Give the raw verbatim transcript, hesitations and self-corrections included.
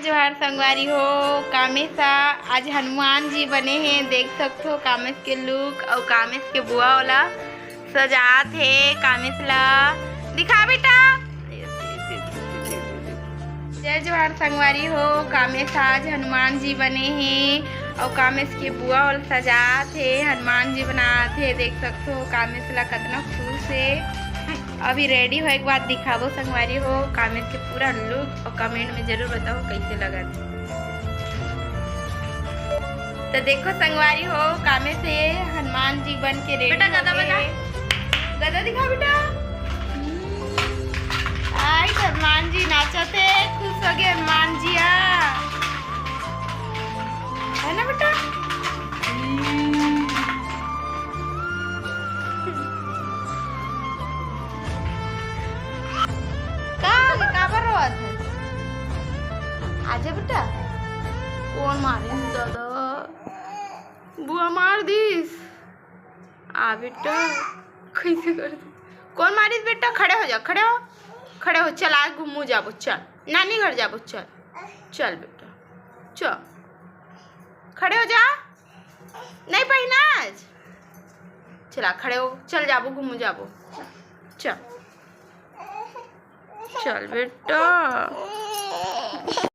जोहार संगवारी हो, कामेश ह आज हनुमान जी बने हे। देख सकथो कामेश के लुक अउ कामेश के बुआ ओला सजात हे। कामेश ला दिखा बेटा। जय जोहार संगवारी हो, कामेश आज हनुमान जी बने हे अउ कामेश के बुआ ओला सजात हे, हनुमान जी बनात हे। देख सकथो कामेश ला कतना खुश हे। अभी रेडी होए के बाद दिखाबो संगवारी हो कामेश के पूरा लुक, अउ कमेंट में जरूर बताओ कैसे लगत। तो देखो संगवारी हो, कामेश हनुमान जी बन के रेडी बेटा, गदा बजा। गदा दिखा बेटा। आई तो हनुमान जी नाचत हे, खुश हो गए हनुमान जी। आ, है ना बेटा? का हो गया? काबर रोवत हे? आजा बेटा। कोन मारिस दादा? बुआ मार दिस। आ बेटा, कैसे कर दे? कोन मारिस बेटा? खड़े हो जा, खड़े हो, खड़े हो। चल, आज घूमू जाबो, चल नानी घर जाबो, चल, चल बेटा, चल, खड़े हो जा। नहीं पहिना आज? चला, खड़े हो, चल जाबो, घूमू जाबो, चल, चल बेटा।